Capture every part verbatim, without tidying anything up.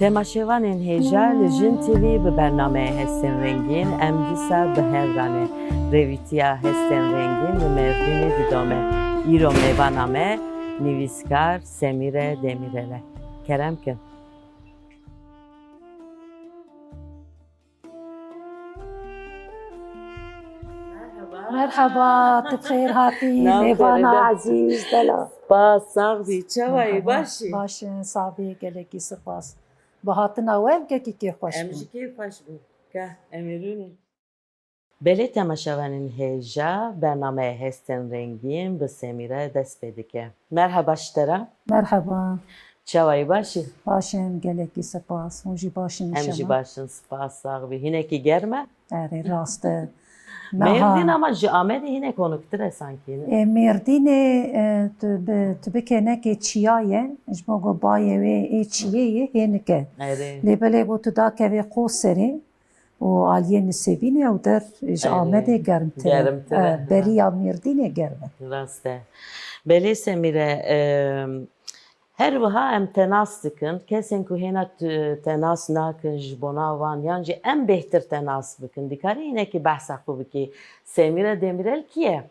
Temaşevanên hêja li Jin T V bi bernameya Hestên Rengîn em dîsa bi hev re ne. Rêvîtiya Hestên Rengîn li Mêrdînê didome. Îro mêvana me nivîskar Semîre Demîrel e. Kerem kin. Merhaba, tu bi xêr hatî, mêvana ezîz, dela. Spas, sax bî, çawa yî, baş î? Baş in, sax bî, gelekî spas. Bi hatina we, gelekî kêfxweş bûm. Em jî kêfxweş bûn. Ka, em ê rûnê. Belê temaşevanên hêja, bernameya Hestên Rengîn bi Semîre dest pê dike. Merheba ji te re. Merheba. Çawa yî, baş î? Baş im, gelekî spas. Hûn jî baş in inşallah. Em jî baş in, spas, sax bî. Hinekî germ e? Erê, rast e. Niha Mêrdîn ama ji Amedê hinek honuktir e sankî, ne? Ê, Mêrdînê, e, tu bi, tu bikê nekê çiya ye, ji bo ku bayê wê ê çiyê ye, hênik e. Erê. Lê belê ku tu dakevê Qoserê, û aliyê Nisêbînê ew der ji Erê, Amedê germtir e. Germtir e. E, beriya Mêrdînê germ e. Rast e. Belê Semîre, e, her wiha em te nas dikin. Kesên ku hêna tu, te nas nakin ji bona wan, yan jî em bêhtir te nas bikin. Dikarî hinekî behsa xwe bikî. Semîre Demîrel kî ye?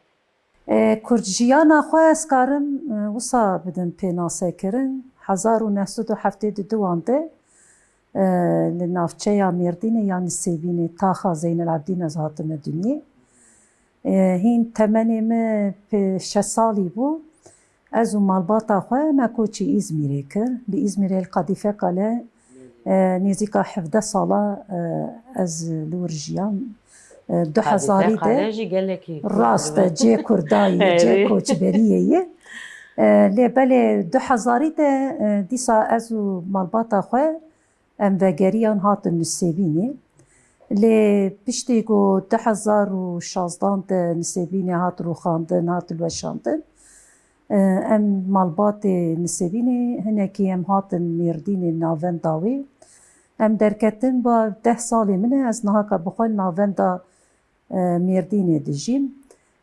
E, Kurd jiyana xwe ez karim, e, wisa bidim pênasekirin. Hezar û neh sed û heftê û du wan de, e, li navçeya Mêrdînê ya Nisêbînê, taxa Zeynelabdîn ez hatime dinyê. E, hîn temenê min pê şeş salî bû. Ez û malbata xwe me koçî Îzmîrê kir. Li Îzmîrê li Qedîfekale, e, nêzîka hevdeh sala, e, ez li wir jiyam. E, du hezarî de Qedîfekale jî gelekî rast e, cê Kurdayê, cê Erê. Koçberiyê ye. E, lê belê du hezarî de, e, dîsa ez û malbata xwe em vegeriyan hatin Nisêbînê. Lê piştî ku du hezar û şazdan de Nisêbînê hat rûxandin, hat hilweşandin, e, em malbatê Nisêbînê hinekî em hatin Mêrdînê navenda wê. Em derketin ba deh salê min e, ez niha ka bi xwe li navenda, e, Mêrdînê dijîm.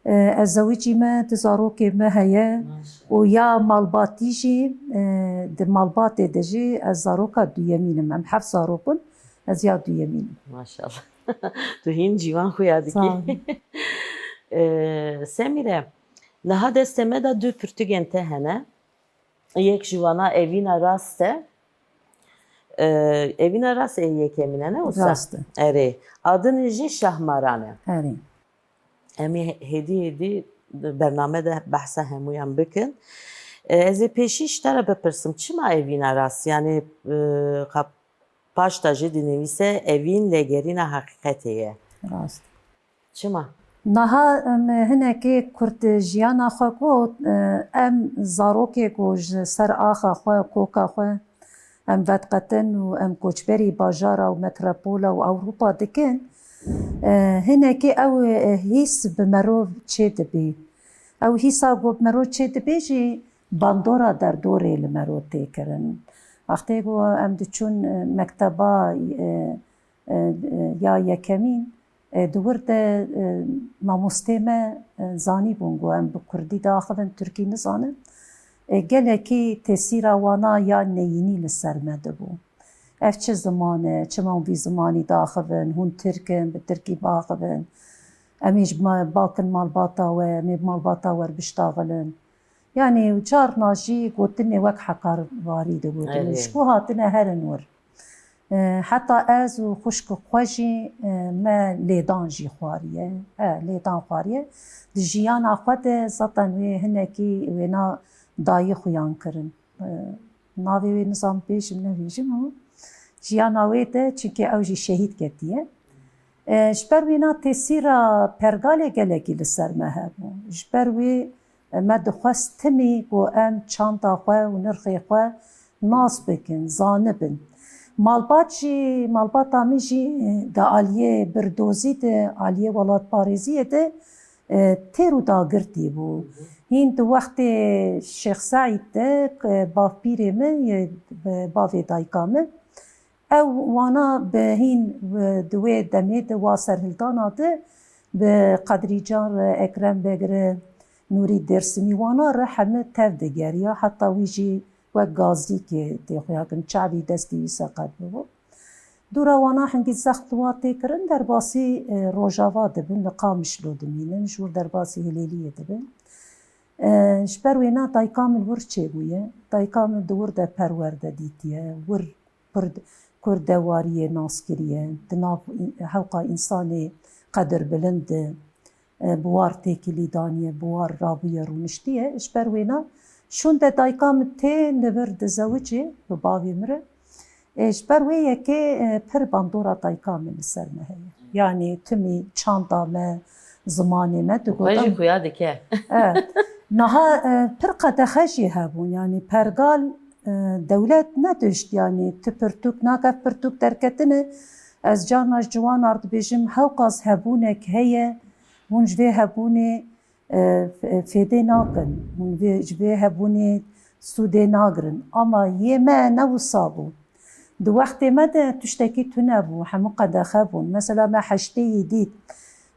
E, ez zewicî me, du zarokê me heye Maşallah. Û ya malbatî jî, e, di malbatê de jî ez zaroka duyemîn im. Em heft zarok bûn, ez ya duyemîn im. Maşallah. Tu hîn ciwan xuya dikî. Sağ ol. E, Semîre, niha destê me de du pirtûkên te hene. Yek ji wana Evîna Rast e. E, Evîna Rast ê yekemîn e, ne wisa? Rast e. Erê. A din jî Şahmaran e. Erê. Em ê hêdî hêdî di bername de behsa hemûyan bikin. E, ez ê pêşî ji te re bipirsim, çima Evîna Rast? Yanî, e, ka paşta jî dinivîse Evîn lêgerîna heqîqetê ye. Rast. Çima? Niha em hinekê kurt jiyana xwe got, e, em zarokê ku ji ser axa xwe, koka xwe, em vediqetin û em koçberî bajara û metropola û Ewropa dikin, e, hinekê ew, e, hîs bi mero çêdibî. Ew hîsa ku bi mero çêdibê jî bandora derdorê li mero tê kirin. Wextê ku em diçûn, e, mekteba, e, e, e, ya yekemîn, e, di wir de, e, mamostê me, e, zanîbûn ku em bi kurdî diaxivin, tirkî nizanin. E, gelekî tesîra wana ya neyînî li ser me dibû. Ev çi ziman e? Çima hûn vî zimanî diaxivin? Hûn tirk in, bi tirkî biaxivin. Em ê ji ma-, bakin malbata we, em ê bi malbata we re biştaxilin. Yanî carna jî gotinê wek heqarvarî digotin. Erê. Ji ku hatine herin wir. E, heta ez û xwişk xwe jî, e, me lêdan jî xwariye. E, lêdan xwariye. Di jiyana xwe de zaten wê hinekî wêna dayî xuyan kirin. E, navê wê nizam bêjim nebêjim ama jiyana wê de, çimkî ew jî şehîd ketiye. E, ji ber wêna tesîra pergalê gelekî li ser me hebû. Ji ber wê, e, me dixwest timî ku em çanda xwe û nirxê xwe nas bikin, zanibin. Malbat jî, malbata min jî, e, di aliyê birdozî de, aliyê welatparêziyê de, e, têr û dagirtî bû. Hîn di wextê Şêx Seîd de, e, bavpîrê min, e, bavê dayika min, ew wana bi hîn, e, di wê demê de wa serhildana de bi Qedrîcan re, Ekrem Beg re, Nûrî Dêrsimî wana re heme tev digeriya. Heta wî jî Wek gazîkê tê xuyakirin, çavî destî wî seqet bibû. Dûra wana hingî zext wa tê kirin, derbasî, e, Rojava dibin, li Qamişlo dimînin, ji wir derbasî Hilêliyê dibin. E, ji ber wêna dayika min wir çêbûye. Dayika min di wir de perwerde dîtiye. Wir pir d-, kur dewariyê nas kiriye. Di nav î-, hewqa însanê qedirbilind de, e, bi war têkilî daniye, bi war rabûye rûniştiye. Ji ber wêna şûnde dayika min tê li vir dizewicê bi bavê min re. E, ji ber wê yekê, e, pir bandora dayika min li ser me heye. Yanî timî çanda me, zimanê me digotin. Xwe jî xuya dike. Evet. Niha, e, pir qedexe jî hebûn. Yanî pergal, e, dewlet nedişt. Yanî tu pirtûk nake, pirtûk derketine. Ez carna ji ciwanan dibêjim, hewqas hebûnek heye, hûn ji vê hebûnê, e, f-, fêdê nakin. Hûn vê, ji vê hebûnê sûdê nagirin. Ama yê me ne wisa bû. Di wextê me de tiştekî tune bû, hemû qedexe bûn. Mesela me heştê yî dît.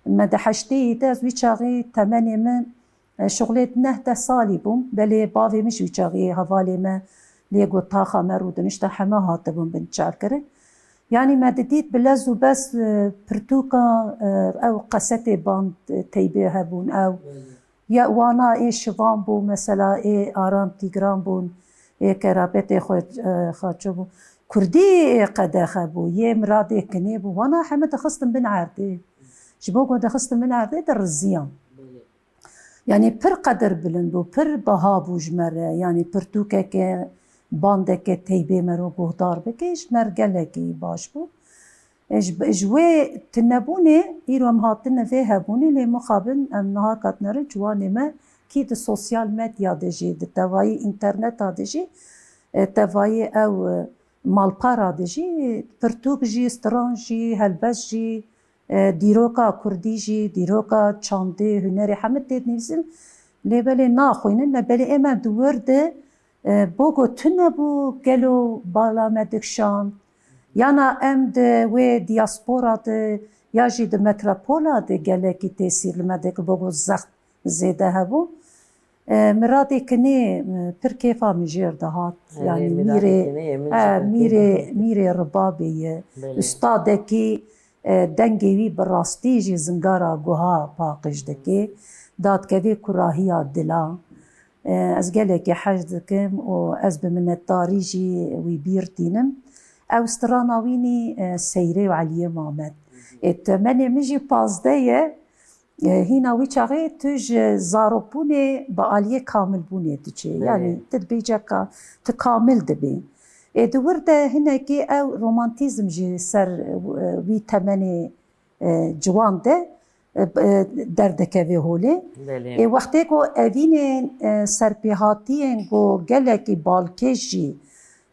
Me di heştê yî de ez wî çaxî temenê min, e, şixulê neh deh salî bûm. Belê bavê min jî wî çaxî hevalê me lê got taxa me rûdinişte heme hatibûn binçavkirin. Yanî me didît bi lez û bez, e, pirtûka, e, ew qesetê band, e, teybê hebûn ew. Ya wana ê Şivan bû, mesela ê Aram Tîgran bûn, ê Kerabetê xwe, e, Xaço bû. Kurdî ê qedexe bû, yê Miradê Kinê bû. Wana heme dixistin bin erdê. Ji bo ku dixistin bin erdê diriziyan. Yanî pir qedirbilind bû, pir biha bû ji me re. Yanî pirtûkeke, bandeke teybê me re guhdar bike, ji me re gelekî baş bû. E, ji, ji wê tunebûnê îro em hatine vê hebûnê, lê mixabin em niha katine re ciwanê me kî di sosyal medya de jî, di tevayî înterneta de jî, e, tevayî ew, e, malpara de jî pirtûk jî, stran jî, helbest jî, e, dîroka kurdî jî, dîroka çandê, hunerê hemî tê dinivîsin. Lê belê naxwînin, lê belê ê me di wir de, e, bo ku tune bû, gelo bala me dikşand. Yana em di wê diaspora de ya jî di metropola de gelekî tesîr li me dikir, bo ku zext zêde hebû. E, Miradê Kinê, e, pir kêfa min jêr dihat. Erê, yanî Miradê mîrê, Kinê yê min e, jî pir mîrê, kêfa. Mîrê Ribabê ye. Belê. Ustadekî, e, dengê wî bi rastî jî zingara guha paqij dike. Dadkevê kurahiya dila. E, ez gelekî hez dikim û ez bi minnetdarî jî wî bîr tînim. Ew strana wî nî, e, Seyrê û Eliyê Mamed. Ê, temenê min jî pazdeh ye. E, hîna wî çaxê tu ji zarokbûnê bi aliyê kamilbûnê diçê. Belê. Yanî tu dibêje ka tu kamil dibî. Ê, di wir de hinekî ew romantîzm jî ser, e, wî temenê, e, ciwan de, e, e, derdikeve holê. Belê. Ê, wextê ku evînên, e, serpêhatiyên ku gelekî balkêş jî,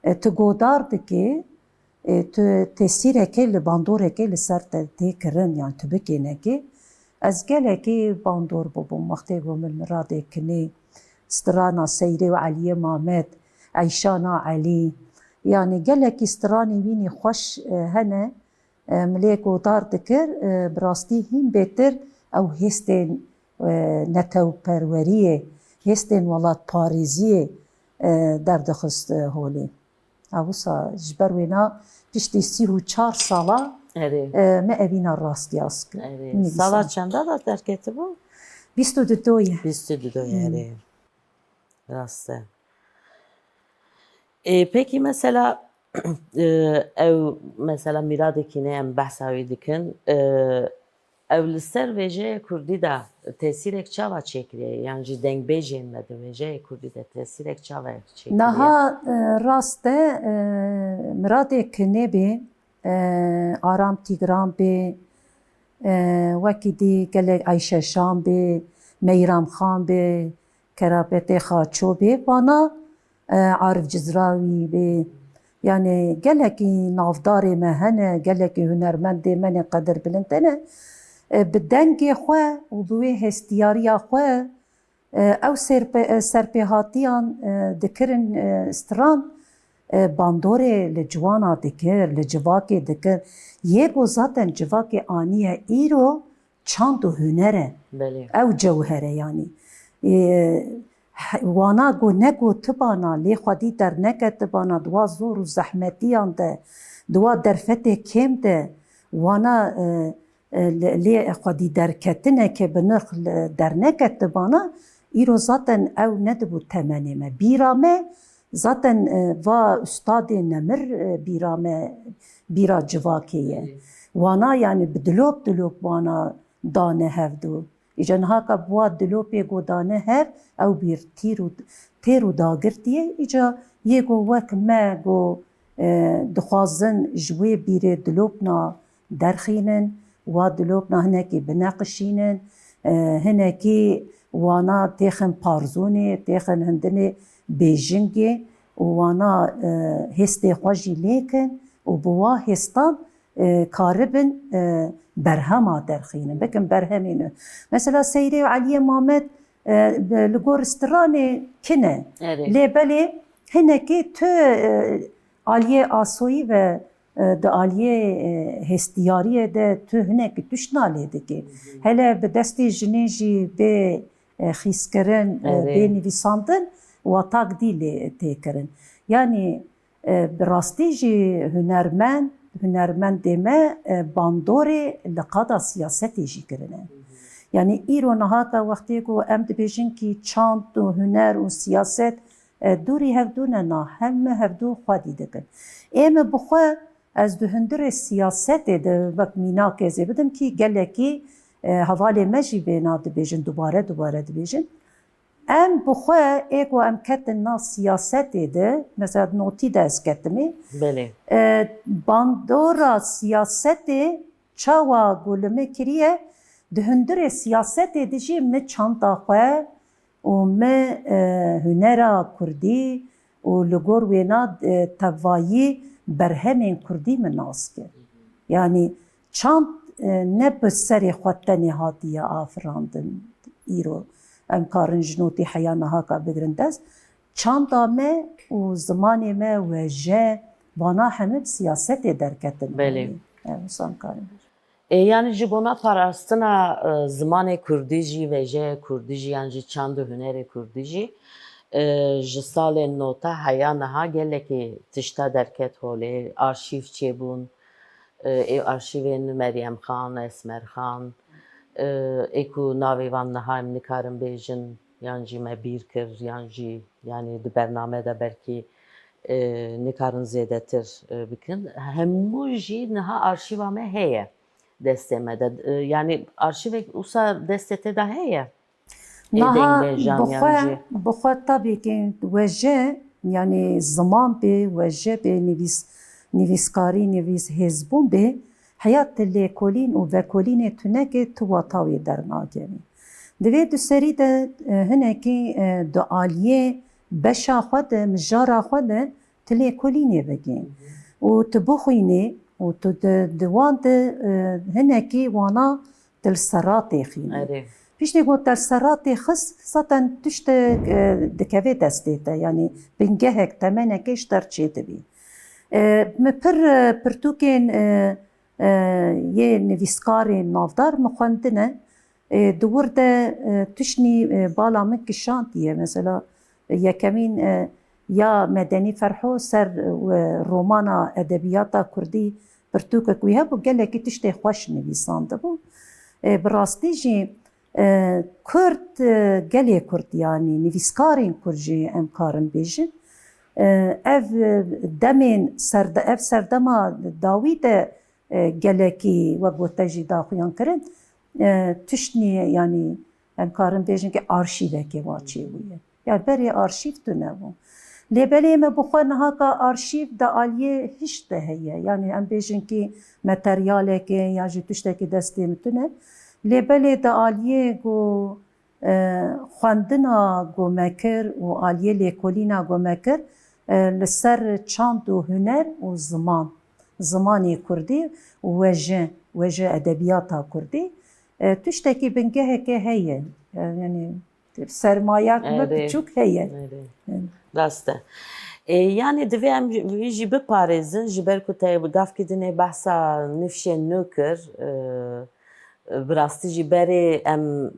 e, tu godar dikê, e, tu tesîrekê li bandorekê li ser te tê kirin, yan tu bikênekê. Ez gelekî bandor bibûm wextê ku min Miradê Kinê, strana Seyrê û Eliyê Mamed, Eyşana Elî, yanî gelekî stranê wî nî xweş, e, hene, e, min lê godar dikir, e, bi rastî hîn bêtir ew hêstên, e, netewperweriyê, hêstên welatparêziyê, e, derdixist, e, holê. A wisa ji ber wêna piştî sî û çar sala, Erê. E, me evîna rastiyaz kir. Erê. Nivîsand. Sala çenda de derketibû? Bîst û du ye. Bîst û du ye, Hmm. erê. Rast e. Ê, pekî mesela, e, ew mesela Miradê Kinê em behsa wî dikin, e, ew li ser vêjeyê kurdî de tesîrek çawa çêkiriye? Yan jî dengbêjên me di vêjeyê kurdî de tesîrek çawa çêkiriye? Niha, e, rast e, e, Miradê Kinê bê, e, Aram Tîgran bê, e, wekî dî gelek Eyşe Şan bê, Meyram Xan bê, Kerabetê Xaço bê, vana, e, Arif Cizrawî bê. Yanî gelekî navdarê me hene, gelekî hunermendê me ne qedirbilind hene. E, bi dengê xwe û bi wê hestiyariya xwe, e, ew serpe-, e, serpêhatiyan, e, dikirin, e, stran, e, bandorê li ciwana dikir, li civakê dikir. Yê ku zaten civakê aniye îro çand û huner e. Belê. Ew cewher e yanî. E, he-, wana ku negotibana, lê xwedî derneketibana, di wa zor û zehmetiyan de, di wa derfetê kêm de, wana, e, e, li-, lê xwedî derketineke bi nirx li-, derneketibana, îro zaten ew nedibû temenê me. Bîra me, zaten, e, va ustadê nemir, e, bîra me, bîra civakê ye. Wana, yani, bi dilop dilop wana dane hevdû. Îca niha ka bi wa dilopê ku dane hev, ew bîr tîr û, têr û dagirtî ye. Îca yê ku wek me ku, e, dixwazin ji wê bîrê dilopna derxînin, wa dilopna hinekî bineqişînin, e, hinekî wana têxin parzûnê, têxin hindinê bêjingê û wana, e, hêstê xwe jî lêkin û bi wa hêstan, e, karibin, e, berhema derxînin, bikin berhemê nû. Mesela Seyrê û Eliyê Mamed, e, bi-, li gor stranê kin e. Erê. Lê belê hinekî tu, e, aliyê asoyî ve, e, di aliyê, e, hêstiyariyê de tu hinekî tişt nalê dikî. Hı hı. Hele bi destê jinê jî bê, e, xîskirin, e, Erê. bê nivîsandin, wa tak dî lê tê kirin. Yanî, e, bi rastî jî hunermend, hunermendê me, e, bandorê li qada siyasetê jî kirine. Hı hı. Yanî îro niha ka wextê ku em dibêjin kî çand û huner û siyaset, e, dûrî hevdû ne, na, heme hevdû xwedî dikin. Ê me bi xwe, ez di hundirê siyasetê de wek mînakê zê bidim kî gelekî, e, hevalê me jî vêna dibêjin, dubare dubare dibêjin. Em bi xwe ê ku em ketin nav siyasetê de, mesela di notî de ez ketimê, Belê. e, bandora siyasetê çawa ku li me kiriye, di hundirê siyasetê de jî min çanta xwe û min, e, hunera kurdî û li gor wêna, e, tevayî berhemên kurdî min nas kir. Yanî çand, e, ne bi serê xwe tenê hatiye afirandin îro. Em karin ji notî heya niha ka bigrin dest. Çanda me û zimanê me weje, vana hemî bi siyasetê derketin. Belê. Ev wisa em karin bêjin. E, yani ji bona parastina, e, zimanê kurdî jî, vejeyê kurdî jî, yan jî çand û hunerê kurdî jî, e, ji salên nota heya niha gelekî tişta derket holê, arşîv çêbûn, e, ê arşîvên Meryem Xan, Esmer Xan, e, ê ku navê van niha em nikarin bêjin, yan jî me bîr kir, yan jî, yanî di bername de belkî, e, nikarin zêdetir, e, bikin. Hemû jî niha arşîva me heye destê me de. E, yanî arşîvek wisa destê te de heye? Ê Niha dengbêjan bi yan xwe, jî. Bi xwe tabî ki weje, yanî ziman bê, weje bê, nivîs-, nivîskarî, nivîs hêzbûn bê, heya ti lêkolîn û vekolînê tunekê tu wata wê dernakevî. Di vê du serî de, e, hinekî, e, di aliyê beşa xwe de, mijara xwe de, ti lêkolînê bigî. Û tu bixwînî û tu di, di wan de, e, hinekî wana tu li ser ra têxînî. Erê. Piştî ku te li ser ra têxist, zaten tiştek, e, dikeve destê te, yanî bingehek, temenekê ji te re çêdibî. E, min pir, e, pirtûkên, e, e, yê nivîskarên navdar min xwendine. E, di wir de, e, tiştnî, e, bala min kişandiye. Mesela, e, yekemîn, e, ya Medenî Ferho ser, e, romana edebiyata kurdî pirtûkek wî hebû, gelekî tiştê xweş nivîsandibû. E, bi rastî jî, e, Kurd, e, gelê Kurd, yanî nivîskarên Kurd jî em karin bêjin. E, ev, e, demên serde-, ev serdema dawî de, e, gelekî, wek ku te jî daxuyan kirin, e, tiştnî, yanî em karin bêjin ki arşîvekê wa çêbûye. Ya berê arşîv tune bû. Lê belê me bi xwe niha ka arşîv di aliyê hişt de heye. Yanî em bêjin ki materyalekê ya jî tiştekî destê min tune. Lê belê di aliyê ku, e, xwendina ku me kir û aliyê lêkolîna ku me kir, e, li ser çand û huner û ziman, zimanê kurdî û weje, weje edebiyata kurdî, e, tiştekî bingeheke heye. E, yanî sermayak me Erê. Piçûk heye. Erê. Erê. Rast e. E, yani divê em jî, vî jî biparêzin, ji ber ku te gavkî dinê behsa nifşên nû kir, e, bi rastî jî berê em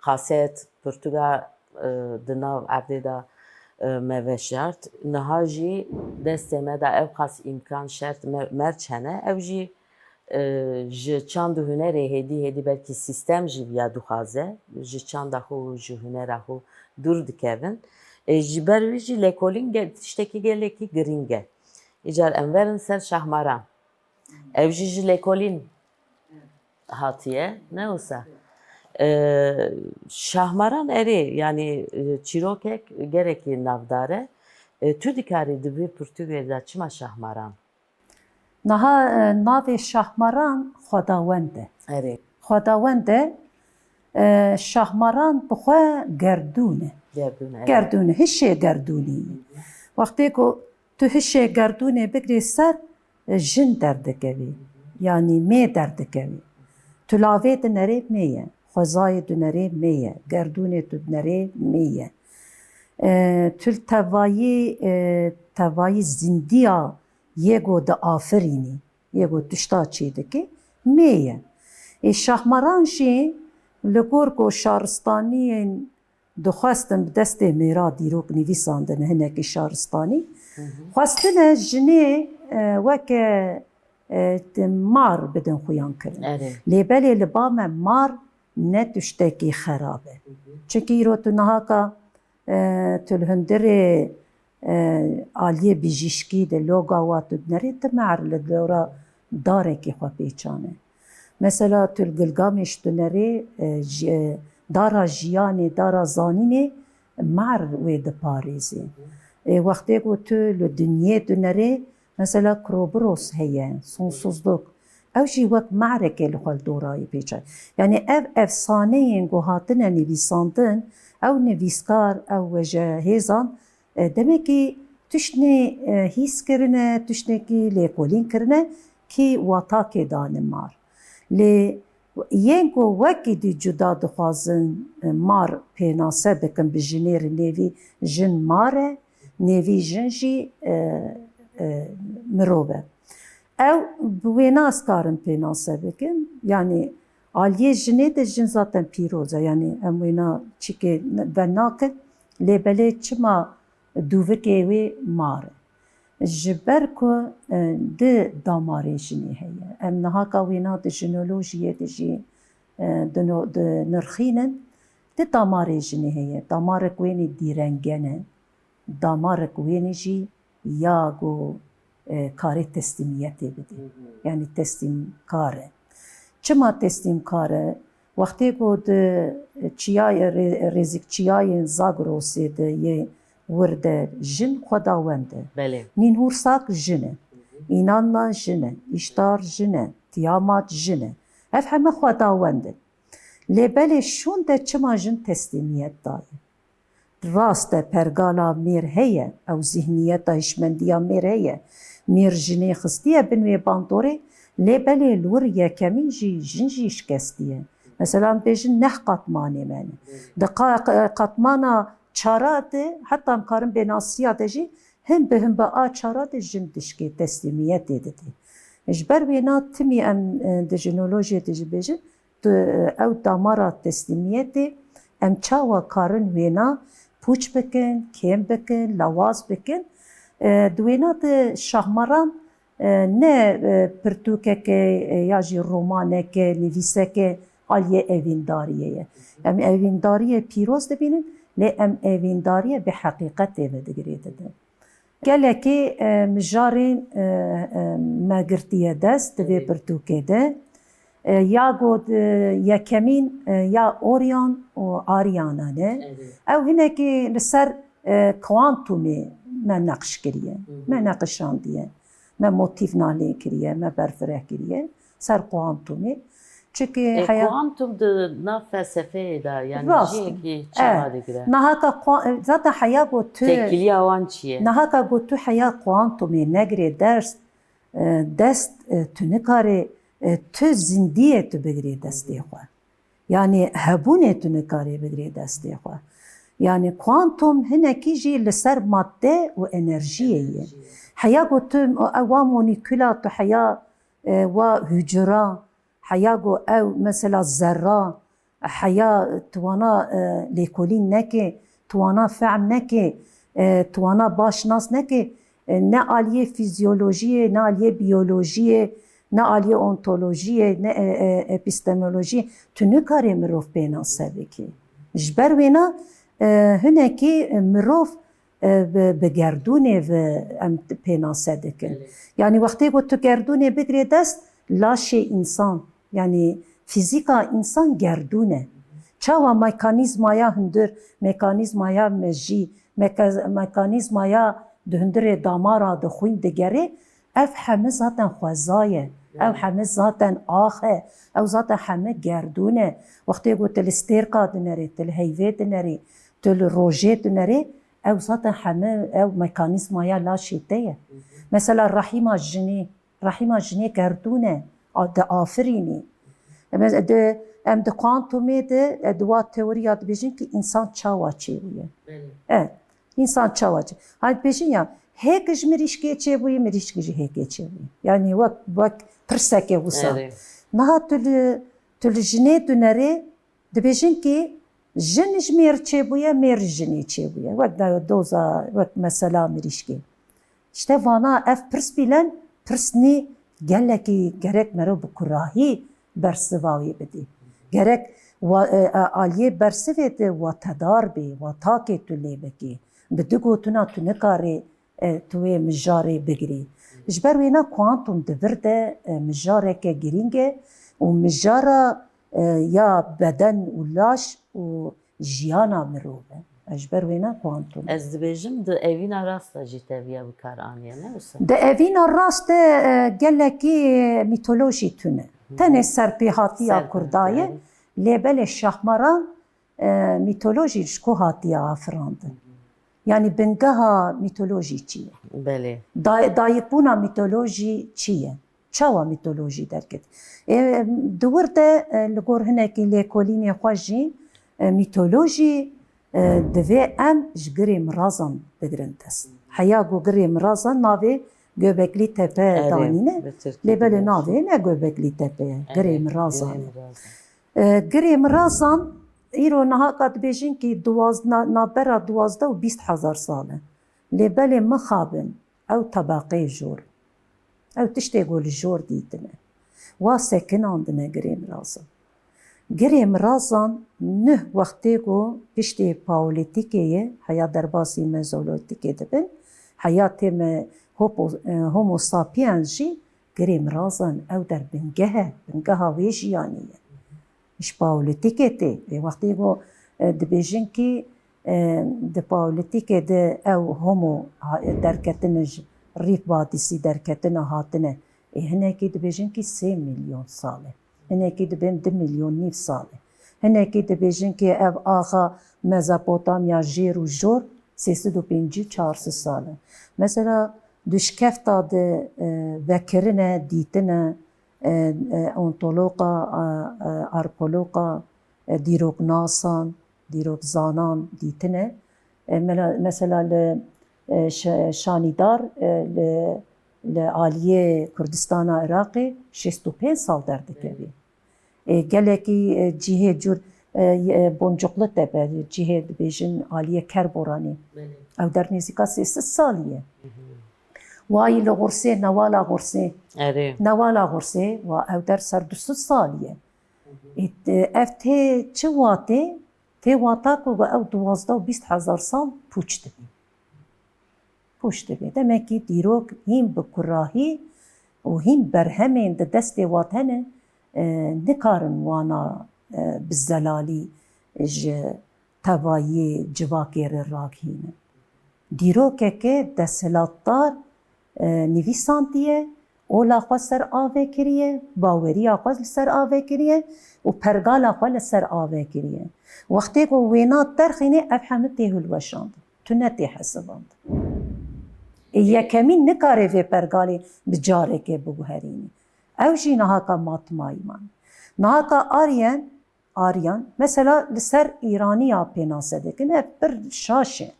kaset, pirtûka e, di nav erdê de, e, me veşart. Niha jî destê me de ew qas îmkan, şert, me-, merc hene. Ew jî, e, ji çand û hunerê hêdî hêdî belkî sîstem jî viya dixwaze. Ji çanda xwe û ji hunera xwe dûr dikevin. E, ji ber wî jî lêkolîn ge-, tiştekî gelekî girîng e. Îcar em verin ser Şahmaran. Ew jî ji lêkolîn hatiye, ne wisa? Ee, Şahmaran erê, yanî, e, çîrokek gelekî navdar e. E, tu dikarî di vê pirtûkê de çima Şahmaran? Niha, e, navê Şahmaran xwedawend e. Erê. Xwedawend e, e, Şahmaran bi xwe gerdûn e. Gerdûn, erê. Gerdûn e, hişê gerdûnî. Wextê ku tu hişê gerdûnê bigirê ser, jin derdikevî, yanî mê derdikevî. Tu lavê dinerê mê ye, xwezayê dinerê mê ye, gerdûnê tu dinerê mê ye. E, tu tevayî, e, tevayî zindiya yê ku diafirînî, yê ku tişta çêdikî, mê ye. Ê Şahmaran jî li gor ku şaristaniyên dixwestin bi destê mêra dîrok nivîsandin hinekî şaristanî. Hı hı. Xwestine jinê, e, weke, e, te-, mar bidin xuyan kirin. Erê. Lê belê li ba me mar ne tiştekî xerab e. Hı hı. Çimkî îro tu nihaka, e, tu li hundirê, e, aliyê bijîşkî de loga wa tu dinerê, ti mer li dora darekî xwe pêçane. Mesela tu li Gilgamêş dinerê, e, ji, dara jiyanê, dara zanînê mer wê diparêzê. Ê, wextê ku tu li dinyê dinerê, mesela Krobiros heye, sonsuzluk. Ew jî wek merekê li xwe li dorayê pêçe. Yanî ev efsaneyên ku hatine nivîsandin, ew nivîskar, ew wejehêzan, e, demekî tiştnê, e, hîs kirine, tiştnekî lêkolîn kirine kî watakê dane mar. Lê yên ku wekî dî cuda dixwazin, e, mar pênase bikin bi jinê re, nêvî jin mar e, nêvî jin jî, e, e, mirov e. Ew bi wêna ez karim pênase bikim. Yanî aliyê jinê de jin zaten pîroz e. Yanî em wêna çikê venakin. Lê belê çima dûvikê wê mar e? Ji ber ku, e, di damarê jinê heye. Em nihaka wêna di jinolojiyê de jî, e, dino-, dinirxînin. Di damarê jinê heye. Damarek wênî dîrengen e. Damarek wênî jî ya ku, e, karê teslîmiyetê bidê. Hı hı. Yanî teslîmkar e. Çima teslîmkar e? Wextê ku di çiyayê, rê-, rêzikçiyayên Zagrosê de yê wir de jin xwedawend e. Belê. Nînhûrsak jin e. Hı hı. Înanna jin e. Îştar jin e. Tiyamat jin e. Ev heme xwedawend in. Lê belê şûn de çima jin teslîmiyet daye? Rast e, pergala mêr heye, ew zîhniyeta hişmendiya mêr heye. Mêr jinê xistiye bin wê bandorê, lê belê li wir yekemîn jî jin jî şikestiye. Mesela em bêjin neh qatmanê me ne. Di qa-, qatmana çara de, heta em karin bênasiya de jî hin bi hin bi a çara de jin dişkê teslîmiyetê didê. Ji ber wêna timî em, e, di jinolojiyê de jî bêjin, tu, ew damara teslîmiyetê em çawa karin wêna pûç bikin, kêm bikin, lawaz bikin? E, di wêna de Şahmaran, e, ne, e, pirtûkeke, e, ya jî romaneke, nivîseke aliyê evîndariyê ye. Em evîndariyê pîroz dibînin, lê em evîndariyê bi heqîqetê ve digirê didin. Gelekî, e, mijarên, e, e, me girtiye dest di vê Evet. pirtûkê de. E, ya got, e, yekemîn, e, ya Orion û Ariana ne. Evet. Ew hinekî li ser, e, kuantumê me neqş kiriye, Hı hı. me neqişandiye, me motîf nalê kiriye, me berfireh kiriye ser kuantumê. Çikî E, heya- kuantum di nav felsefeyê de, yani Rast. jiyekî E, çawa digire? Nahaka kua-, e, zaten heya got tu, Têkiliya wan çi ye? Nahaka got tu heya kuantumê negirê ders, e, dest, e, tu nikarê, e, tu zindiyê tu bigirê destê xwe. Yani hebûnê tu nikarê bigirê destê xwe. Yani kuantum hinekî jî li ser madde û enerjiyê ye. Enerji. Heya got tu, e, wa molekula tu heya, e, wa hucura, heya got ew mesela zerra, heya tu wana, e, lêkolîn neke, Tuwana fehm neke, e, tuwana baş nas neke, e, ne aliyê fizyolojiyê, ne aliyê biyolojiyê, ne aliyê ontolojiyê, ne, e, e, epistemolojiyê. Tu nikarê mirov pênase bikî. Ji ber wêna, e, hinekî, e, mirov, e, bi, bi gerdûnê ve em pênase dikin. Belê. Yanî wextê ku tu gerdûnê bigirê dest, laşê însan, yanî fîzîka însan gerdûn e. Çawa mekanîzmaya hundir, mekanîzmaya mejî, meka-, mekanîzmaya di hundirê damara de xwîn digerê, ev heme zaten xweza ye. Ev heme zaten ax e. Ew zaten heme gerdûn e. Wextê ku tu li stêrka dinerê, tu li heyvê dinerê, tu li rojê dinerê, ew zaten heme ew mekanîzmaya laşê te ye. Mesela rehîma jinê, rehîma jinê gerdûn e, a, diafirînî. Em, di, em di kuantumê de, e, di wa teoriya dibêjin ki însan çawa çêbûye. Belê. Evet, însan çawa çê-, hani dibêjin ya, hêk ji mirîşkê çêbûye, mirîşk ji hêkê çêbûye. Yani wek, wek pirseke wisa. Erê. Niha tu li, tu li jinê dinerê, dibêjin ki jin ji mêr çêbûye, mêr ji jinê çêbûye. Wek da-, doza, wek mesela mirîşkê. İşte vana ev pirs bîlen, pirs nî gelekî gerek mero bi kurahî bersiva wê bidî. Gerek wa, e, e, aliyê bersivê de watedar bê, watakê tu lê bikî. Bi du gotina tu nikarê, e, tu wê mijarê bigirî. Ji ber wêna kuantum di vir de, e, mijareke girîng e û mijara, e, ya beden û laş û jiyana mirov e. Ji ber wêna kuantum. Ez dibêjim di evîna rast de jî teviya bi kar aniye, ne wisa? Di evîna rast de, e, gelekî mîtolojî tune. Hı hı. Tenê serpêhatiya Kurda ye. Serpêhatiya. Lê belê Şahmaran, e, mîtolojî ji ku hatiye afirandin? Hı hı. Yanî bingeha mîtolojî çi ye? Belê. Day-, dayikbûna mîtolojî çi ye? Çawa mîtolojî derket? Ê, di wir de, e, li gor hinekî lêkolînê xwe jî, e, mîtolojî, e, divê em ji girê mirazan bigirin dest. Heya ku girê mirazan navê Göbekli Tepe Erê, danîne. Bi tirkî Lê belê dibêjin. Navê ne Göbekli Tepe ye, Erê, girê mirazan. Girê mirazan. E, girê mirazan îro niha ka dibêjin ki duwaz-, na-, navbera duwazdeh û bîst hezar sal e. Lê belê mixabin, ew tebeqeyê jor. Ew tiştê ku li jor dîtine. Wa sekinandine girê mirazan. Girê mirazan nuh wextê ku piştê Paleolîtîkê ye, heya derbasî Mezolîtîkê dibin, heya tê me hopo-, e, Homo sapiens jî girê mirazan ew der bingeh e, bingeha wê jiyanî ye. Ji Paleolîtîkê tê. Ê wextê ku, e, dibêjin kî, e, di Paleolîtîkê de ew Homo ha-, derketine ji Rîf Vadîsî derketine hatine. Ê hinekî dibêjin kî sê milyon sal e. Hinekî dibên du milyon nîv sal e. Hinekî dibêjin kî ev axa Mezopotamya jêr û jor sê sed û pêncî çar sed sal e. Mesela di şikefta de, e, vekirine, dîtine, e, e, ontoloqa, e, e, arkeoloqa, e, dîroknasan, dîrokzanan dîtine. E, mela-, mesela li, e, Ş-, Şanîdar, e, li, li aliyê Kurdistana Iraqê şêst û pênc sal derdikevî. E, gelekî, e, cihê cûr, e, e, Boncuklu Tepe, cihê dibêjin aliyê Kerboranê. Belê. Ew der nêzîka sê sed salî ye. Hı hı. Wayî li Xursê, Newala Xursê. Erê. Newala Xursê, wa ew der ser du sed salî ye. Hı hı. Ê, t-, ev tê çi watê? Tê wata ku ew duwazdeh û bîst hezar sal pûç dibî. Pûç dibî. Demekî dîrok hîn bi kurahî û hîn berhemên di destê wat hene, e, nikarin wana, e, bi zelalî ji tevayê civakê re ragihînin. Dîrokeke desthilatdar, e, nivîsandiye, ola xwe ser avê kiriye, baweriya xwe li ser avê kiriye û pergala xwe li ser avê kiriye. Wextê ku wêna derxînê ev hemû tê hilweşandin. Tu ne tê hesibandin. Ê yekemîn nikare vê pergalê bi carekê biguherînî. Ew jî nahaka matmayî man. Nahaka Aryen Aryan, mesela li ser Îraniya pênase dikin, ev pir şaş e.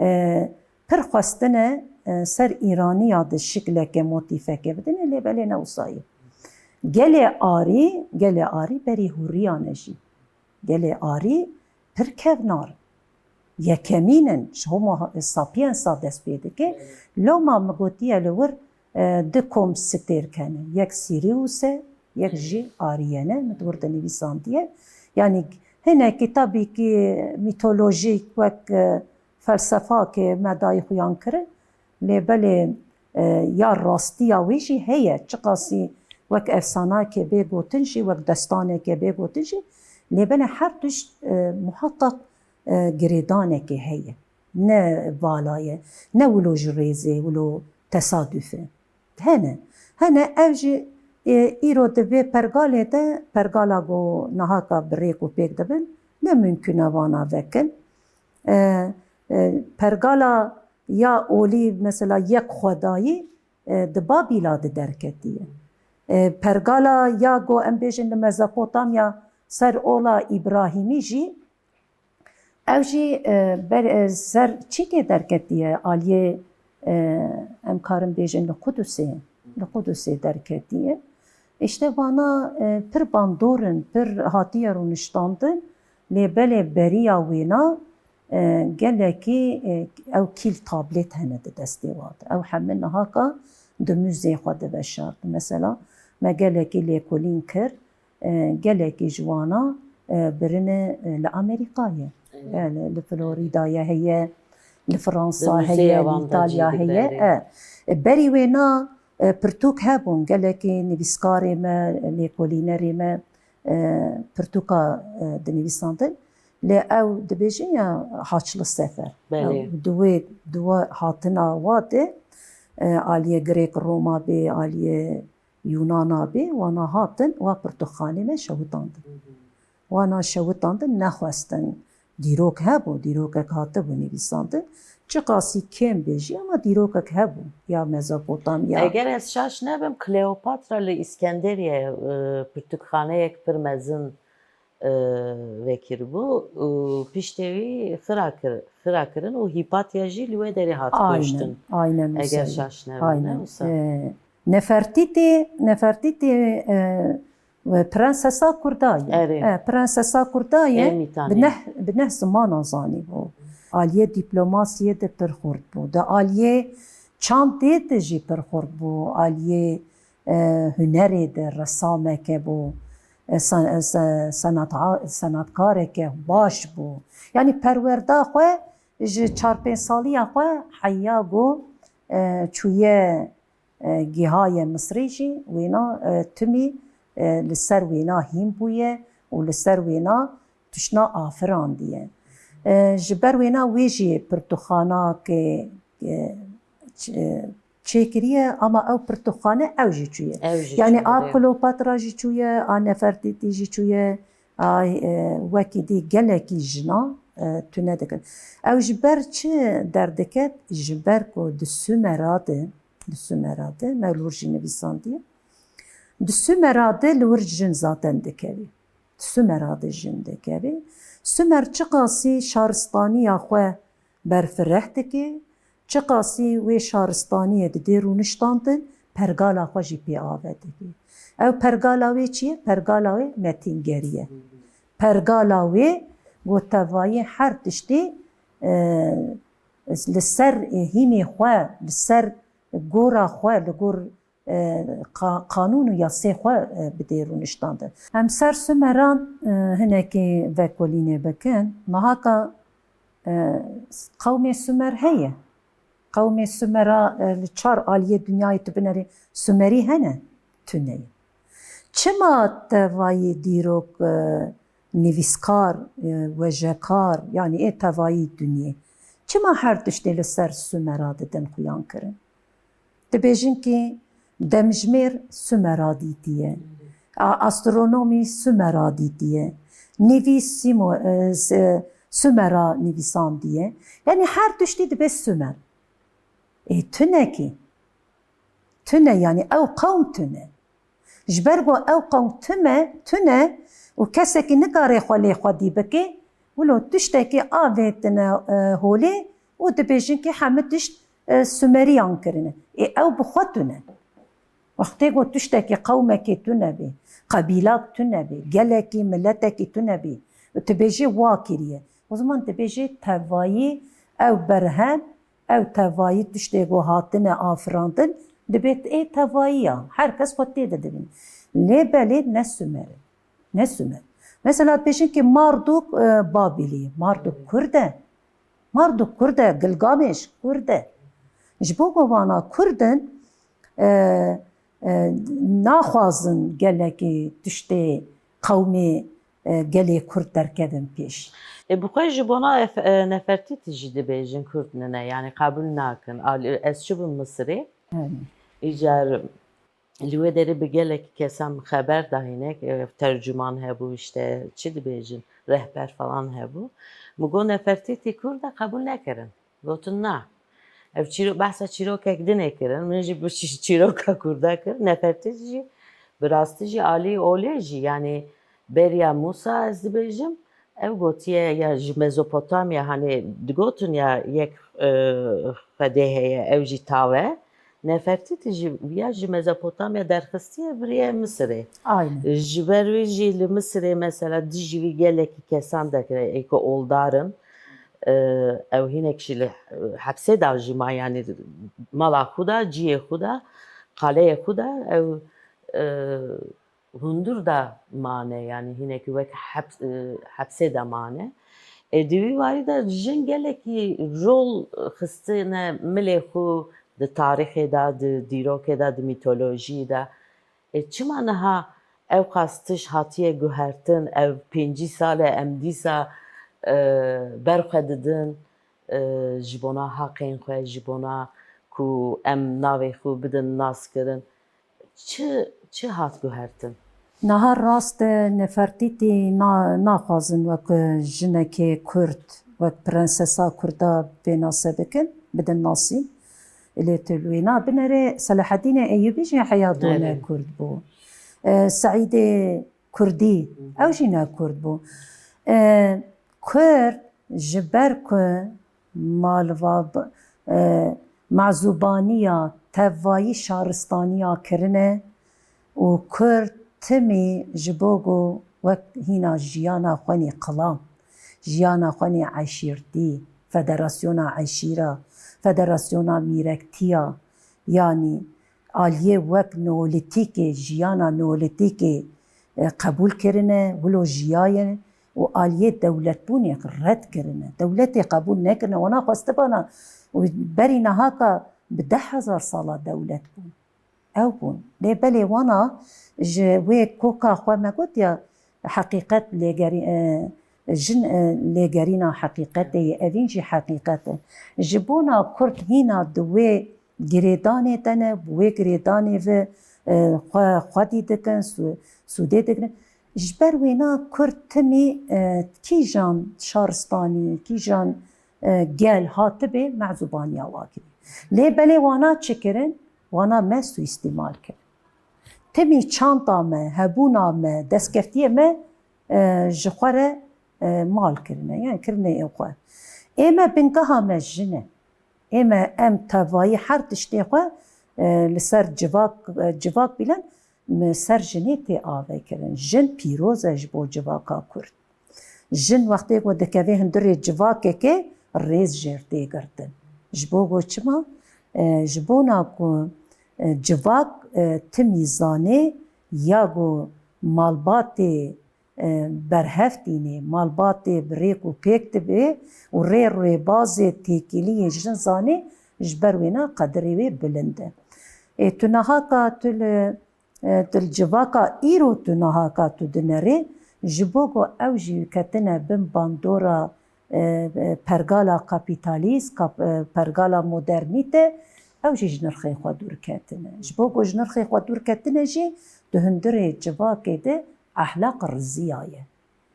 E, pir xwestine, e, ser Îraniya di şikleke motîfeke bidine, lê belê ne wisa ye. Gelê Arî, gelê Arî berî Hûriyan e jî. Gelê Arî pir kevnar. yekemîn in, ji Homo sapiensa dest pê dike. Loma min gotiye li wir, e, du kom stêrk hene. Yek Sirius e, yek jî Aryen e, min di wir de nivîsandiye. Yanî hinekî tabî kî mîtolojîk wek, e, felsefakê me dayî xuyan kirin. Lê belê, e, ya rastiya wê jî heye. Çiqasî wek efsanayekê bê gotin jî, wek destanekê bê gotin jî, lê belê her tişt, e, muheqeq, e, girêdanekê heye. Ne vala ye, ne wilo ji rêzê, wilo tesaduf e. Hene. Hene ev jî, e, îro di vê pergalê de, pergala ku nahaka bi rêk û pêk dibin, ne mimkûn e vana vekin. E, e, pergala ya olî, mesela yek xwedayî, e, di Babîla de derketiye. E, pergala ya ku em bêjin li Mezopotamya ser ola Îbrahîmî jî, ew jî, e, ber, e, ser çîkê derketiye, aliyê, e, em karin bêjin li Qudusê, li Qudusê derketiye. Îşte vana, e, pir bandor in, pir hatiye rûniştandin, lê belê beriya wêna, e, gelekî, e, ew kîl tablet hene di destê wan de. Ew heme nihaka di muzeyê xwe de veşartin. Mesela me gelekî lêkolîn kir, e, gelekî ji wana, e, birine, e, li Amerîkayê, Evet. e, li, li Floridayê heye, li Fransa Di heye, muzeyê li wan de Îtalya cî heye. diberê. E, e, berî wêna, e, pirtûk hebûn, gelekî nivîskarê me, lêkolînerê me, e, pirtûka, e, dinivîsandin. Lê ew dibêjin ya Haçlı Sefer. Belê. Ew di wê, di we hatina wa de, e, aliyê Grêk Roma bê, aliyê Yûnana bê, wana hatin, wa pirtûkxanê me şewitandin. Wana şewitandin, nexwestin. Dîrok hebû, dîrokek hatibû nivîsandin. Çiqasî kêm bê jî, ama dîrokek hebû. Ya Mezopotamya. Eger ez şaş nebim, Kleopatra li Îskenderiyê, e, pirtûkxaneyek pir mezin, e, vekiribû û piştê wî xira kir-, xira kirin û Hîpatya jî li wê derê hat Aynen, kuştin. aynen Eger Hüseyin. şaş nebim, Aynen. ne wisa? E, Nefertîtî, Nefertîtî, e, Ve prensesa Kurda ye. Erê. E, prensesa Kurda ye. Ê Mîtanê. Bi neh, bi neh zimana zanîbû. Aliyê dîplomasiyê de pir xurt bû. Di aliyê çandê de jî pir xurt bû. Aliyê, e, hunerê de resameke bû. E, sen-, e, se-, senata-, senatkareke baş bû. Yanî perwerda xwe ji çar pênc saliya xwe heya ku, e, çûye e, gihaye Misrê jî wêna, e, timî, e, li ser wêna hîn bûye û li ser wêna tiştna afirandiye. E, ji ber wêna wê jî pirtûkxana ke, e, ç-, e, çêkiriye, ama ew pirtûkxane ew jî çûye. Ew jî Yanî çûye, a rê. Kleopatra jî çûye, a Nefertîtî jî çûye, a, e, wekî dî gelekî jina, e, tune dikin. Ew ji ber çi derdiket? Ji ber ku di Sumera de, Di Sumera de, me li wir jî nivîsandiye. Di Sumera de li wir jin zaten dikevî. Di Sumera de jin dikevî. Sumer çiqasî şaristaniya xwe berfireh dike, çiqasî wê şaristaniyê didê rûniştandin, pergala xwe jî pê ave dike. Ew pergala wê çi ye? Pergala wê metîngerî ye. Pergala wê ku tevayî her tiştî, e, li ser hîmê xwe, li ser gora xwe, li gor, e, qa-, qanûn û yasê xwe, e, bidê rûniştandin. Em ser Sumeran, e, hinekî vekolînê bikin. Nahaka, e, qewmê Sumer heye. Qewmê Sumera, e, li çar aliyê dinyayê tu binerî Sumerî hene? Tune ye. Çima tevayî dîrok, e, nivîskar, e, wejekar, yanî ê tevayî dinyê, çima her tiştê li ser Sumera didin xuyan kirin? Dibêjin kî demjimêr Sumera dîtiye, a-, astronomî Sumera dîtiye, nivîs Simo-, e, s-, Sumera nivîsandiye. Yanî her tiştî dibe Sumer. Ê tune kî. Tune, yanî ew qewm tune. Ji ber ku ew qewm tune, tune û kesekî nikare xwe lê xwedî bike, wilo tiştekî avêtine, e, holê û dibêjin kî hemî tişt, e, Sumeriyan kirine. Ê ew bi xwe tune. Wextê ku tiştekî qewmekî tune bê, qebîlak tune bê, gelekî miletekî tune bê û tu bêjî wa kiriye. O zaman dibêje tevayî ew berhem, ew tevayî tiştê ku hatine afirandin, dibê ê tevayî ya. Her kes xwe tê de dibîne. Lê belê ne Sumer e. Ne Sumer. Mesela dibêjin ki Marduk, e, Babilî. Marduk Kurd e. Marduk Kurd e, Gilgameş Kurd e. Ji bo ku vana Kurd in, e, e, naxwazin gelekî tiştê qewmê, e, gelê Kurd derkevin pêş. E, bi xwe ji bona ef-, e, Nefertîtî jî dibêjin Kurd nine, yanî qebûl nakin. Al-, ez çûbim Misirê. Evet. Îcar li wê derê bi gelekî kesan xeber da hinek, e, tercûman hebû, işte, çi dibêjin, rehber falan hebû. Min got, Nefertîtî Kurd e, qebûl nekirin. Gotin, na. Ev çîro-, behsa çîrokek dinê kirin. Min jî bi çî-, çîroka Kurda kir. Nefertîtî jî, bi rastî jî alî olê jî, yanî beriya Mûsa ez dibêjim, ew gotiye ya ji Mezopotamya, hani digotin ya yek, e, xwedê heye, ew jî taw e. Nefertîtî jî ya ji Mezopotamya derxistiye viriye Misirê. Aynen. Ji ber wî jî li Misirê mesela dijî wî gelekî kesan dekire, ê ku oldar in. E, ew hinek jî li, e, hepsê da jî ma, yanî mala xwe da, ciyê xwe da, qaleyê xwe da, ew, e, hundir de mane, yanî hinekî wek heps-, e, hepsê de mane. E, di wî warî de jin gelekî rol xistine milê xwe di tarîxê de, di dîrokê de, di mîtolojiyê de. E, çima niha ew qas tişt hatiye guhertin, ev pêncî sal e em dîsa, e, ber xwe didin, e, ji bona haqên xwe, ji bona ku em navê xwe bidin naskirin. Çi, çi hat guhertin? Niha rast e, Nefertîtî na-, naxwazin wek jinekê Kurd, wek prensesa Kurda pênase bikin, bidin nasîn. Lê tu li wêna binerê, Selahedînê Eyûbî jî heya done Kurd bû. E, Seîdê Kurdî, ew jî ne Kurd bû. E, Kurd ji ber ku malva b-, e, mezûbaniya tevayî şaristaniya kirine û Kurd timî ji bo ku wek hîna jiyana xwe nê qilam, jiyana xwe nê eşîrtî, federasyona eşîra, federasyona mîrektiya, yanî aliyê wek neolîtîkê, jiyana neolîtîkê, e, qebûl kirine, wilo jiyaye û aliyê dewletbûnê red kirine. Dewletê qebûl nekirine, wana xwestibana û berî nahaka bi deh hezar sala dewlet bûn. Ew bûn. Lê belê wana ji wê koka xwe me got ya, heqîqet lêgerî-, e, jin, e, lêgerîna heqîqetê ye, evîn jî heqîqet e. Ji bona Kurd hîna di wê girêdanê de ne, bi wê girêdanê ve, e, xwe xwedî dikin, sû-, sûdê digirin. Ji ber wêna Kurd timî, e, kîjan şaristanî, kîjan, e, gel hatibe mezûbaniya wa kirî. Lê belê wana çi kirin? Wana me suîstîmal kirin. Timî çanta me, hebûna me, destkeftiyê me, e, ji xwe re, e, mal kirine, yani kirine ê xwe. Ê me bingeha me jin e. Ê me em tevayî her tiştê xwe, e, li ser civak, e, civak bînin, me ser jinê tê ave kirin. Jin pîroz e ji bo civaka Kurd. Jin wextê ku dikeve hundirê civakekê rêz jêr tê girtin. Ji bo ku çima? E, ji bona ku, e, civak, e, timî zanê ya ku malbatê, e, berhev tînê, malbatê bi rêk û pêk dibe û rê rêbazê têkiliyê jin zanê, ji ber wêna qedirê wê bilind e. Ê, tu nahaka tu li E, tu li civaka îro tu nahaka tu dinerê, ji bo ku ew jî ketine bin bandora, e, e, pergala kapîtalîst, kap-, e, pergala modernîte, ew jî ji nirxê xwe dûr ketine. Ji bo ku ji nirxê xwe dûr ketine jî di hundirê civakê de ehlaq riziyaye.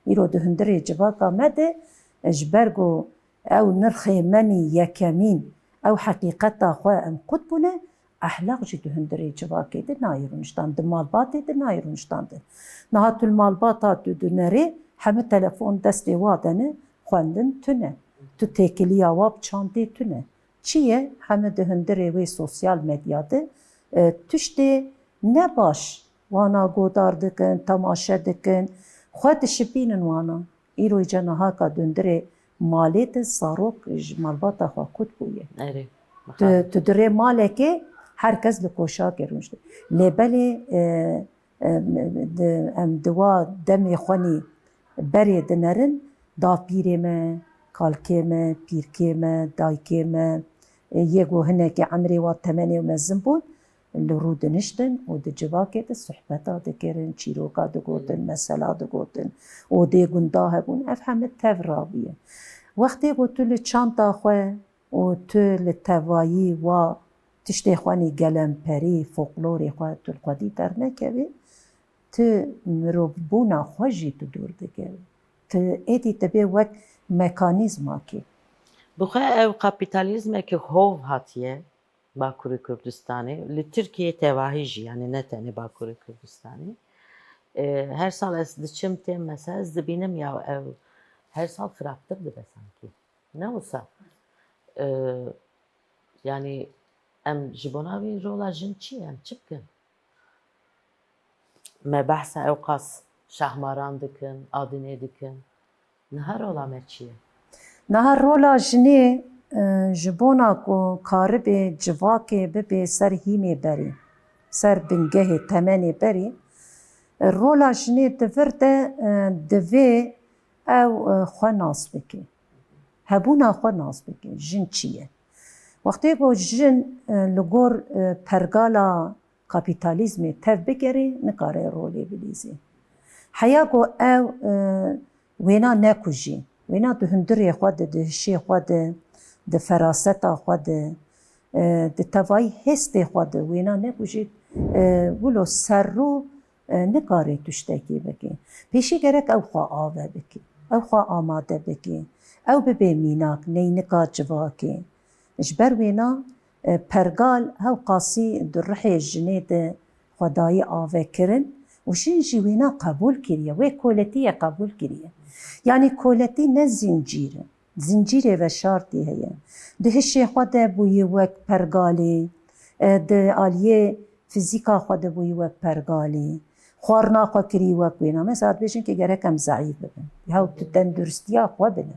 Îro di hundirê civaka me de, e, ji ber ku ew nirxê menî yekemîn, ew heqîqeta xwe em qut bûne, ehlaq jî di hundirê civakê de nayê rûniştandin, di malbatê de nayê rûniştandin. Niha tu li malbata tu dinerê, hemû telefon destê wa de ne, xwendin tune. Tu têkiliya wa bi çandê tune. Çi ye? Heme di hundirê wê sosyal medya de, e, tiştê ne baş wana godar dikin, temaşe dikin, xwe dişipînin wana. Îro îca nahaka di hundirê malê te zarok ji malbata xwe qut bûye. Erê. Tu, tu di rê malekê her kes li koşakê rûnişte. Lê belê e, e, di, em di wa demê xwenî berê dinerin, dapîrê me, kalkê me, pîrkê me, dayikê me, e, yê ku hinekê emrê wa temenê û mezin bûn, li rû diniştin û di civakê de suhbeta dikirin, çîroka digotin, mesela digotin, odê gunda hebûn. Ev heme tev rabûye. Wextê ku tu li çanta xwe û tu li tevayî wa tiştê xwenî gelemperî, folklorê xwe tu li xwedî dernekevî, tu mirovbûna xwe jî tu dûr dikevî. Tu êdî dibê wek mekanîzmakê. Bi xwe ev kapîtalîzmeke hov hatiye Bakurê Kurdistanê, li Tirkiyeyê tevahî jî, yanî ne tenê Bakurê Kurdistanê. E, her sal ez diçim têm mesela, ez dibînim ya ev her sal xirabtir dibe sankî. Ne wisa? E, yanî em ji bona vê rola jin çi ye? Em çi bikin? Me behsa ewqas Şahmaran dikin, Adinê dikin. Niha rola me çi ye? Niha rola jinê, e, ji bona ku karibe civakê bibe ser hîmê berê, ser bingehê, temenê berê, e, rola jinê di vir de, e, divê ew, e, xwe nas bike. Hebûna xwe nas bike. Jin çi ye? Wextê ku jin, e, li gor, e, pergala kapîtalîzmê tev bigerê, nikare rolê bilîzê. Heya ku ew, e, wêna nekujî, wêna di hundirê xwe de, di hişê xwe de, di feraseta xwe de, e, di tevayî hêstê xwe de wêna nekujî, e, wilo serrû, e, nikare tiştekî bike. Pêşî gerek ew xwe ave bike, ew xwe amade bike, ew bibe mînak, neynika civakê. Ji ber wêna, e, pergal hewqasî di ruhê jinê de xwe dayî avekirin û jin jî wêna qebûl kiriye, wê koletiye qebûl kiriye. Yanî koletî ne zincîr e, zincîrê veşartî heye. Di hişê xwe de bûyî wek pergalê, e, di aliyê fizîka xwe de bûyî wek pergalê, xwarina xwe kirî wek wêna. Mesela dibêjin ki gerek em zeîf bibin. Hew tu tenduristiya xwe bine.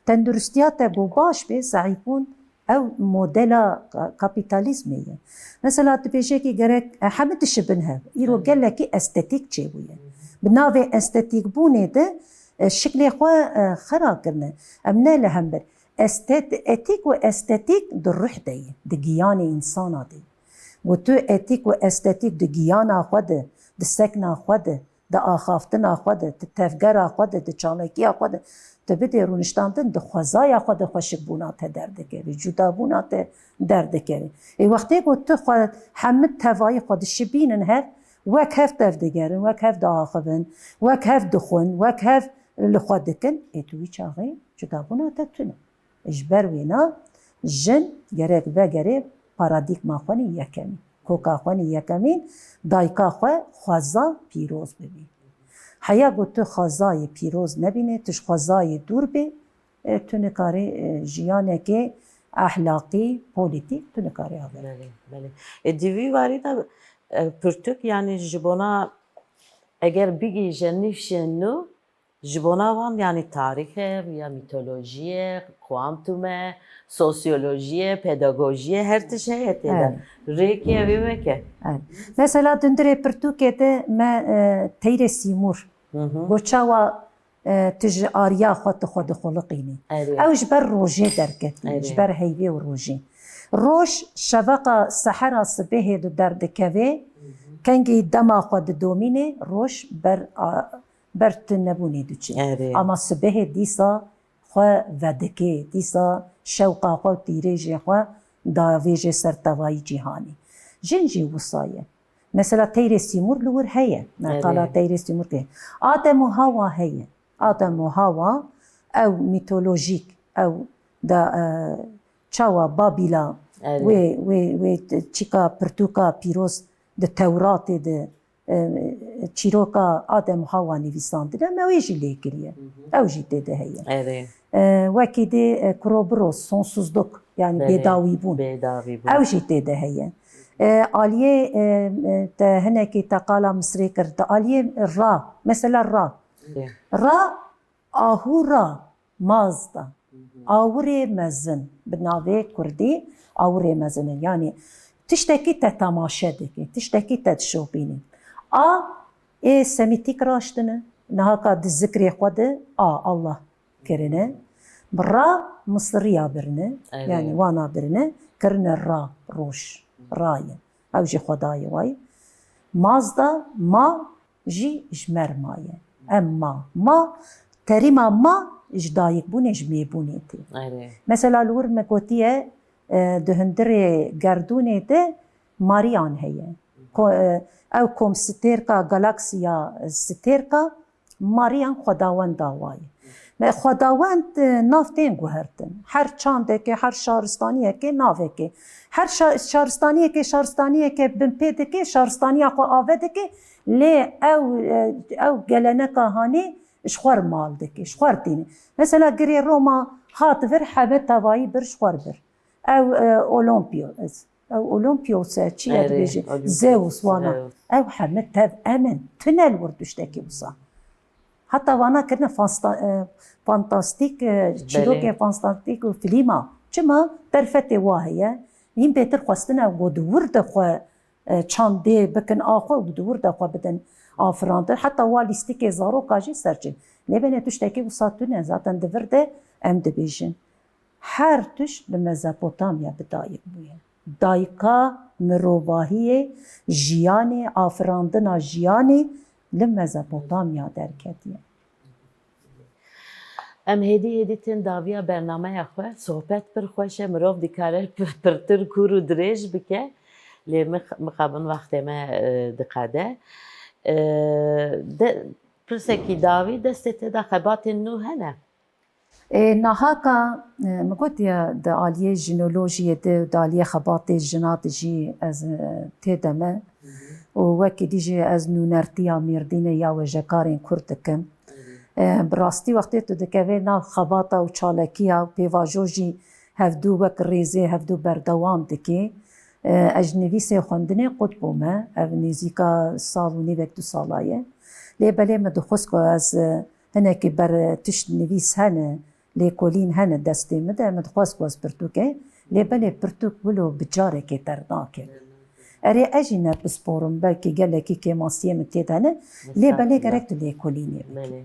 Tenduristiya te ku baş bê, zeîfbûn ew modela ka-, kapîtalîzmê ye. Mesela tu bêjekî gerek, e, hemî dişibin hev. Îro gelekî estetîk çêbûye. Bi navê estetîkbûnê de, e, şiklê xwe, e, xera kirine. Em ne li hember. Estet-, etîk û estetîk di ruh de ye, di giyanê însana de ye. Ku tu etîk û estetîk di giyana xwe de, di sekna xwe de, di axaftina xwe de, di tevgera xwe de, di çalekiya xwe de, tu bidê rûniştandin, di xwezaya xwe de xweşikbûna te derdikeve, cudabûna te derdikeve. Ê wextê ku tu xwe hemî tevayî xwe dişibînin hev, wek hev tev digerin, wek hev diaxivin, wek hev dixwin, wek hev li xwe dikin, ê tu wî çaxê cudabûna te tune. Ji ber wêna jin gerek vegerê paradîgma xwenî yekemîn. Koka xwenî yekemîn, dayika xwe xweza pîroz bibî. Heya ku tu xwezayê pîroz nebînê, tu ji xwezayê dûr bê, e, tu nikarî, e, jiyanekê ehlaqî, polîtîk, tu nikarî avê. Belê, belê. E, di vî warî de, e, pirtûk, yanî ji bona eger bigihîje nifşên nû, ji bona wan yanî tarîx e, ya mîtolojî ye, kuantum e, sosyolojî ye, pedagojî ye, her tişt heye tê de. Evet. Rêkê ev ê weke. Evet. Mesela dundirê pirtûkê de me, e, Teyrê Sîmûr. Hı hı. Got çawa, e, tu ji ariya xwe tu xwe dixuliqînî. Erê. Ew ji ber rojê derketî, erê, ji ber heyvê û rojê. Roj şeveqa sehera sibehê du derdikevê, hı hı, kengî dema xwe didomînê, roj ber a, ber tu nebûnê diçe. Erê. Ama sibehê dîsa xwe vedikê, dîsa şewqa xwe û tîrêjê xwe davêjê ser tevayî cîhanê. Jin jî wisa ye. Mesela Teyrê Sîmûr li wir heye. Erê. Mertala Teyrê Sîmûr heye. Adem û Hawa heye. Adem û Hawa ew mîtolojîk, ew da, e, çawa Babîla, erê, wê, wê, wê t-, çîka pirtûka pîroz di Tewratê de, e, çîroka Adem û Hawa nivîsandine, me wê jî lê kiriye. Hı hı. Ew jî tê de heye. Erê. E, wekî dê, e, kurobiro, sonsuzluk, yani, belê, bêdawîbûn. Bêdawîbûn. Ew jî tê de heye. E, aliyê, e, e, te hinekî te qala Misrê kir, di aliyê Ra, mesela Ra. Erê. Ra, ahû Ra. Mazda. Awirê mezin. Bi navê kurdî awirê mezin e. Yanî tiştekî te temaşe dike, tiştekî te dişopîne. A, ê semîtîk raştine. Nihaka di zikrê xwe de A, Allah kirine. Bi ra misiriya birine. Erê. Yanî wana birine. Kirine ra, roj. Ra ye. Ew jî xwedayê wa ye. Mazda, ma, jî ji me re maye. Em ma. Ma, terîma ma ji dayikbûnê, ji mêbûnê tê. Erê. Mesela li wir me gotiye, e, di hundirê gerdûnê de mariyan heye. Ko-, e, ew kom stêrka, galaksiya stêrka mariyan xwedawenda wa ye. Me xwedawend, e, nav tên guhertin. Her çandekê, her şaristaniyekê navekê. Her şa-, şaristaniyekê, şaristaniyekê binpê dike, şaristaniya xwe ave dike, lê ew, e, ew geleneka hanê ji xwe re mal dike, ji xwe re tîne. Mesela girê Roma hat vir, hebe tevayî bir ji xwe re bir. Ew, e, Olimpios. Ew Olimpios e, çi ye Erê, dibêje? Olimpios, Zeus wana. Zeus. Ew heme tev em in. Tune li wir tiştekî wisa. Heta vana kirine fansta-, e, fantastîk, e, çîrokê Belê. Fantastîk û filîma. Çima? Derfetê wa heye. Hîn bêtir xwestine ku di wir de xwe, e, çandê bikin a xwe û di wir de xwe bidin afirandin. Heta wa lîstikê zaroka jî ser çin. Lê belê tiştekî wisa tune. Zaten di vir de em dibêjin. Her tişt li Mezopotamya bi dayik bûye. Dayika mirovahiyê, jiyanê, afirandina jiyanê li Mezopotamya derketiye. Em hêdî hêdî tên dawiya bernameya xwe. Sohbet pir xweş e, mirov dikare pir-, pirtir kûr û dirêj bike. Lê mix-, mixabin wextê me, e, diqede. E, de, pirsekî dawî, destê te de xebatên nû hene? Ê, nahaka, e, min gotiye di aliyê jinolojiyê de, di aliyê xebatê jina de jî ez, e, tê de me. Û wekî dî jî ez nûnertiya Mêrdînê ya wejekarên Kurd dikim. E, bi rastî wextê tu dikevê nav xebata û çalekiya û pêvajo jî hevdû wek rêzê hevdû berdewam dikê. E, ez ji nivîsê xwendinê qut bûme. Ev nêzîka sal û nîvek du sala ye. Lê belê min dixwest ku ez, e, hinekî ber tişt nivîs hene, lêkolîn hene destê min de, min dixwest ku ez pirtûkê, lê belê pirtûk wilo bi carekê dernakeve. Erê, ez jî ne pispor im, belkî gelekî kêmasiyê min tê de ne, lê belê Estağfurullah. Gerek tu lêkolînê bikî. Belê.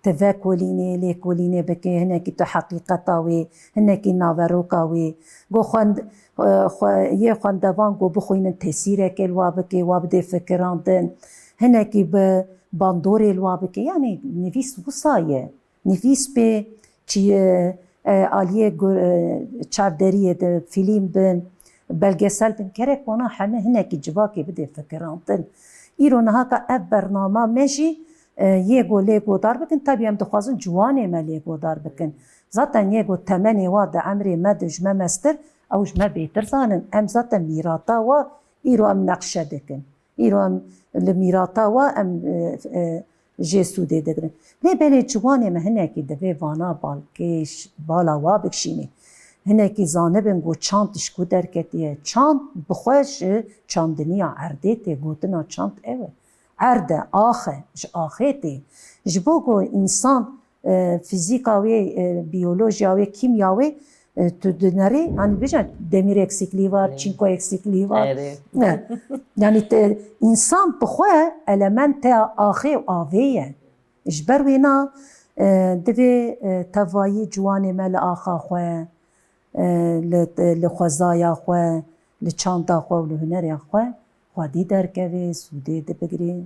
Tu vekolînê, lêkolînê bikî, hinekî tu heqîqeta wê, hinekî naveroka wê. Go xwend-, e, xwe-, yê xwendevan go bixwînin tesîrekê li wa bikê, wa bidê fikirandin. Hinekî bi bandorê li wa bikê. Yanî nivîs wisa ye. Nivîs bê, çi, e, e, aliyê gu-, e, çavderiyê de fîlm bin, belgesel bin, gerek wana heme hinekî civakê bidê fikirandin. Îro nihaka ev bernama me jî, e, yê go lê godar bikin, tabî em dixwazin ciwanê me lê godar bikin. Zaten yê go temenê wa di emrê me de ji me mestir, ew ji me bêtir zanin. Em zaten mîrata wa îro em neqşe dikin. Îro em li mîrata wa em, e, e, jê sûdê digirin. Lê belê ciwanê me hinekî divê vana balkêş, bala wa bikişînê. Hinekî zanibin ku çand ji ku derketiye. Çand bi xwe ji çandiniya erdê tê, gotina çand ew e. Erd e, ax e, ji axê tê. Ji bo ku însan, e, fîzîka wê, e, biyolojiya wê, kîmya wê, e, tu dinerî, hani bêjin demir eksikliği var, Erê. Çinko eksikliği var. Erê. Ne. Yani te, însan bi xwe elemente axê û avê ye. Ji ber wê na, e, divê, e, tevayî ciwanê me li axa xwe, e, li, li xwezaya xwe, li çanda xwe û li hunerê xwe xwedî derkevê, sûdê dibigirê.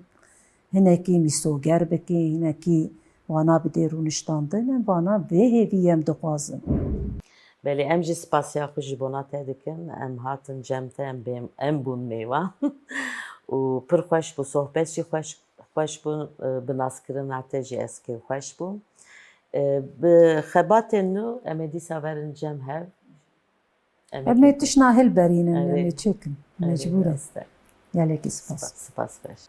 Hinekî mîsoger bikê, hinekî wana bidê rûniştandin, em vana vê hêvî em dixwazin. Belê, em jî spasiya xwe ji bona te dikin. Em hatin cem te, em bêm-, em bûn mêvan. Û pir xweş bû, sohbet jî xweş, xweş bû, e, bi naskirina te jî ez kêfxweş bûm. E, bi xebatên nû em ê dîsa verin cem hev. Em ê Em ê tişna hilberînin, Erê. Em ê çêkin. Erê, Mecbûr e. rast e. Gelekî spas. Spas, spas xweş.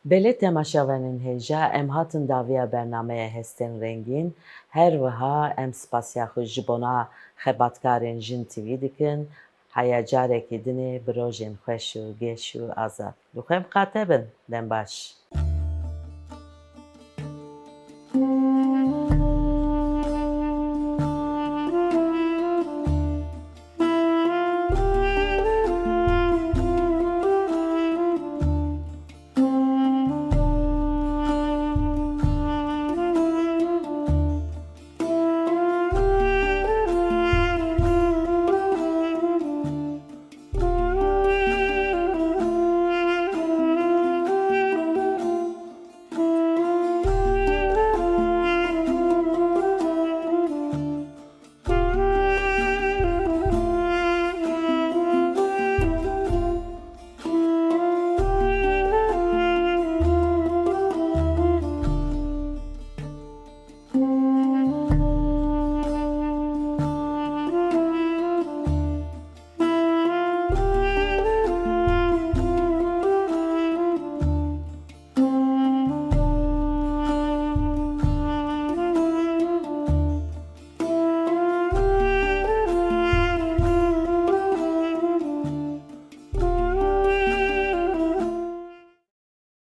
Belê temaşevanên hêja, em hatin dawiya bernameya Hestên Rengîn. Her wiha em spasiya xwe ji bona xebatkarên Jin T V dikin. Haya carekî dinê bi rojên xweş û geş û azad. Li xwe miqate bin. Dem baş.